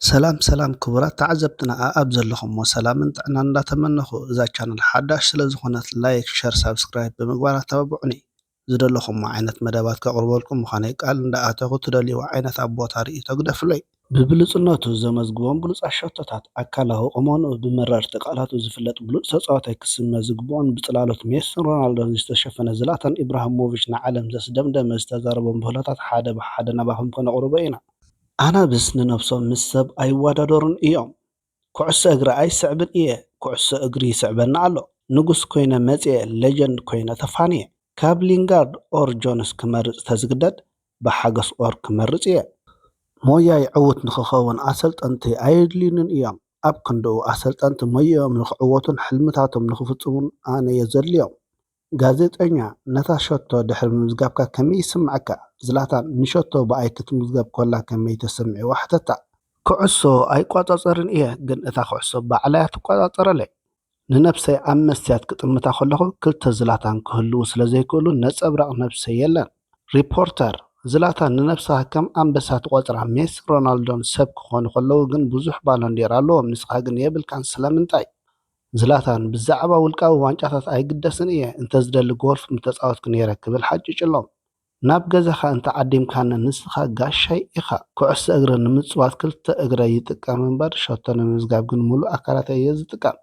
ሰላም ሰላም ክቡራት ተዓዘብትና ኣኣብ ዘለኹሞ ሰላምን ጥዕናን እንዳተመነኹ፣ እዛ ቻነል ሓዳሽ ስለ ዝኾነት ላይክ፣ ሸር፣ ሳብስክራይብ ብምግባር ኣተባብዑኒ። ዝደለኹሞ ዓይነት መደባት ከቕርበልኩም ምዃነይ ቃል እንዳኣተኹ፣ ትደልይዎ ዓይነት ኣብ ቦታ ርእይቶ ግደፍለይ። ብብሉጽነቱ ዘመዝግቦም ብሉጻት ሸቶታት፣ ኣካላዊ ቁመንኡ ብመረርቲ ቃላቱ ዝፍለጥ ብሉጽ ተጻዋታይ ክስመ ዝግብኦን ብጽላሎት ሜስን ሮናልዶን ዝተሸፈነ ዝላታን ኢብራሂሞቪች ንዓለም ዘስደምደመ ዝተዛረቦም ብህሎታት ሓደ ብሓደ ናባኹም ከነቕርቦ ኢና። ኣናብስ ንነብሶም ምስ ሰብ ኣይወዳደሩን እዮም። ኩዕሶ እግሪ ኣይስዕብን እየ፣ ኩዕሶ እግሪ ይስዕበኒ ኣሎ። ንጉስ ኮይነ መጽየ፣ ሌጀንድ ኮይነ ተፋንየ። ካብ ሊንጋርድ ኦር ጆንስ ክመርጽ ተዝግደድ፣ ብሓገስ ኦር ክመርጽ እየ። ሞያይ ዕዉት ንኽኸውን ኣሰልጠንቲ ኣየድልዩንን እዮም። ኣብ ክንድኡ ኣሰልጠንቲ ሞያኦም ንኽዕወቱን ሕልምታቶም ንኽፍጽሙን ኣነ እየ ዘድልዮም። ጋዜጠኛ፣ ነታ ሸቶ ድሕሪ ምምዝጋብካ ከመይ ይስምዓካ? ዝላታን፣ ንሸቶ ብኣይ ክትምዝገብ ኮላ ከመይ ተሰሚዕዋ? ሓተታ። ኩዕሶ ኣይቋጻጸርን እየ፣ ግን እታ ኩዕሶ ባዕላያ ትቋጻጸረለይ። ንነብሰይ ኣብ መስትያት ክጥምታ ከለኹ ክልተ ዝላታን ክህልዉ ስለ ዘይክእሉ ነጸብራቕ ነብሰይ የለን። ሪፖርተር፣ ዝላታን ንነብስኻ ከም ኣንበሳ ትቖጽራ። ሜስን ሮናልዶን ሰብ ክኾኑ ከለዉ ግን ብዙሕ ባሎንዲር ኣለዎም፣ ንስኻ ግን የብልካን። ስለምንታይ? ዝላታን፣ ብዛዕባ ውልቃዊ ዋንጫታት ኣይግደስን እየ፣ እንተዝደሊ ጎልፍ ምተጻወትኩ ነይረ ክብል ሓጭጭሎም። ናብ ገዛኻ እንተዓዲምካኒ ንስኻ ጋሻይ ኢኻ። ኩዕሶ እግሪ ንምጽዋት ክልተ እግረይ ይጥቀም እምበር ሸቶ ንምምዝጋብ ግን ምሉእ ኣካላተይ እየ ዝጥቀም።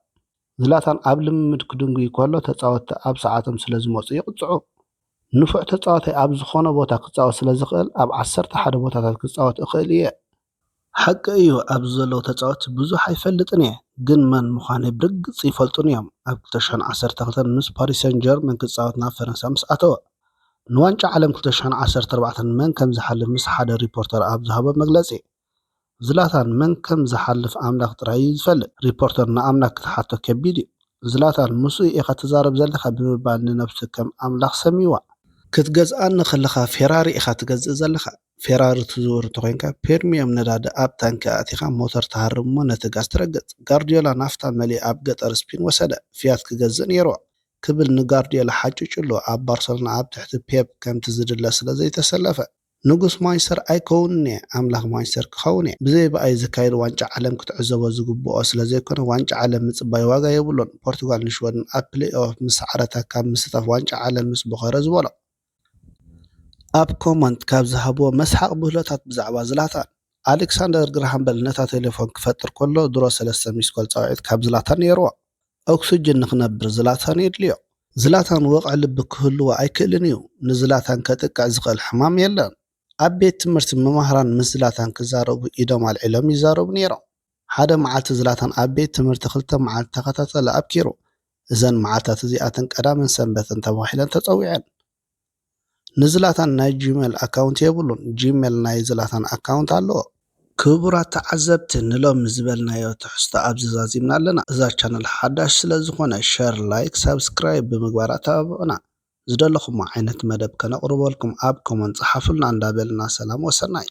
ዝላታን ኣብ ልምምድ ክድንጉይ ከሎ ተጻወትቲ ኣብ ሰዓቶም ስለ ዝመጹ ይቕጽዑ። ንፉዕ ተጻዋታይ ኣብ ዝኾነ ቦታ ክጻወት ስለ ዝኽእል ኣብ ዓሰርተ ሓደ ቦታታት ክጻወት እኽእል እየ። ሓቂ እዩ፣ ኣብዚ ዘለዉ ተጻወትቲ ብዙሕ ኣይፈልጥን እየ፣ ግን መን ምዃነይ ብርግጽ ይፈልጡኒ እዮም። ኣብ ክልተ ሽሕን ዓሰርተ ክልተን ምስ ፓሪስ ሰን ጀርመን ክጻወት ናብ ፈረንሳ ምስ ኣተወ፣ ንዋንጫ ዓለም ክልተ ሽሕን ዓሰርተ ኣርባዕተን መን ከም ዝሓልፍ ምስ ሓደ ሪፖርተር ኣብ ዝሃቦ መግለጺ፣ ዝላታን መን ከም ዝሓልፍ ኣምላኽ ጥራይ እዩ ዝፈልጥ። ሪፖርተር ንኣምላኽ ክትሓቶ ከቢድ እዩ። ዝላታን፣ ምስኡ ኢኻ ትዛረብ ዘለኻ ብምባል ንነብሱ ከም ኣምላኽ ሰምይዋ። ክትገዝኣኒ ከለኻ ፌራሪ ኢኻ ትገዝእ ዘለኻ። ፌራሪ ትዝውር እንተኾይንካ፣ ፕሪምየም ነዳዲ ኣብ ታንኪ ኣእቲኻ ሞተር ትሃርም እሞ ነቲ ጋዝ ትረግጽ። ጋርዲዮላ ናፍታ መሊኡ ኣብ ገጠር ስፒን ወሰደ። ፊያት ክገዝእ ነይርዎ። ክብል ንጋርዲዮላ ሓጭጭሉ። ኣብ ባርሰሎና ኣብ ትሕቲ ፔፕ ከምቲ ዝድለ ስለ ዘይተሰለፈ፣ ንጉስ ማንቸስተር ኣይከውንን እየ፣ ኣምላኽ ማንቸስተር ክኸውን እየ። ብዘይ ብኣይ ዝካየድ ዋንጫ ዓለም ክትዕዘቦ ዝግብኦ ስለ ዘይኮነ፣ ዋንጫ ዓለም ምጽባይ ዋጋ የብሉን። ፖርቱጋል ንሽወደን ኣብ ፕሌይ ኦፍ ምስ ሰዓረታ ካብ ምስታፍ ዋንጫ ዓለም ምስ ቦኸረ ዝበሎ። ኣብ ኮመንት ካብ ዝሃብዎ መስሓቕ ብህሎታት ብዛዕባ ዝላታን፣ ኣሌክሳንደር ግራሃም በል ነታ ቴሌፎን ክፈጥር ከሎ ድሮ ሰለስተ ሚስኮል ጻውዒት ካብ ዝላታን ነይርዎ። ኦክስጅን ንኽነብር ዝላታን የድልዮ። ዝላታን ወቕዒ ልቢ ክህልዎ ኣይክእልን እዩ። ንዝላታን ከጥቅዕ ዝኽእል ሕማም የለን። ኣብ ቤት ትምህርቲ መማህራን ምስ ዝላታን ክዛረቡ ኢዶም ኣልዒሎም ይዛረቡ ነይሮም። ሓደ መዓልቲ ዝላታን ኣብ ቤት ትምህርቲ ክልተ መዓልቲ ተኸታተለ ኣብኪሩ። እዘን መዓልታት እዚኣተን ቀዳምን ሰንበትን ተባሂለን ተጸዊዐን። ንዝላታን ናይ ጂሜል ኣካውንት የብሉን። ጂሜል ናይ ዝላታን ኣካውንት ኣለዎ። ክቡራት ተዓዘብቲ፣ ንሎሚ ዝበልናዮ ትሕዝቶ ኣብዚ ዛዚምና ኣለና። እዛ ቻነል ሓዳሽ ስለ ዝኾነ ሸር፣ ላይክ፣ ሳብስክራይብ ብምግባር ኣተባብዑና። ዝደለኹሞ ዓይነት መደብ ከነቕርበልኩም ኣብ ኮመንት ጸሓፉልና እንዳበልና ሰላም ወሰናይ።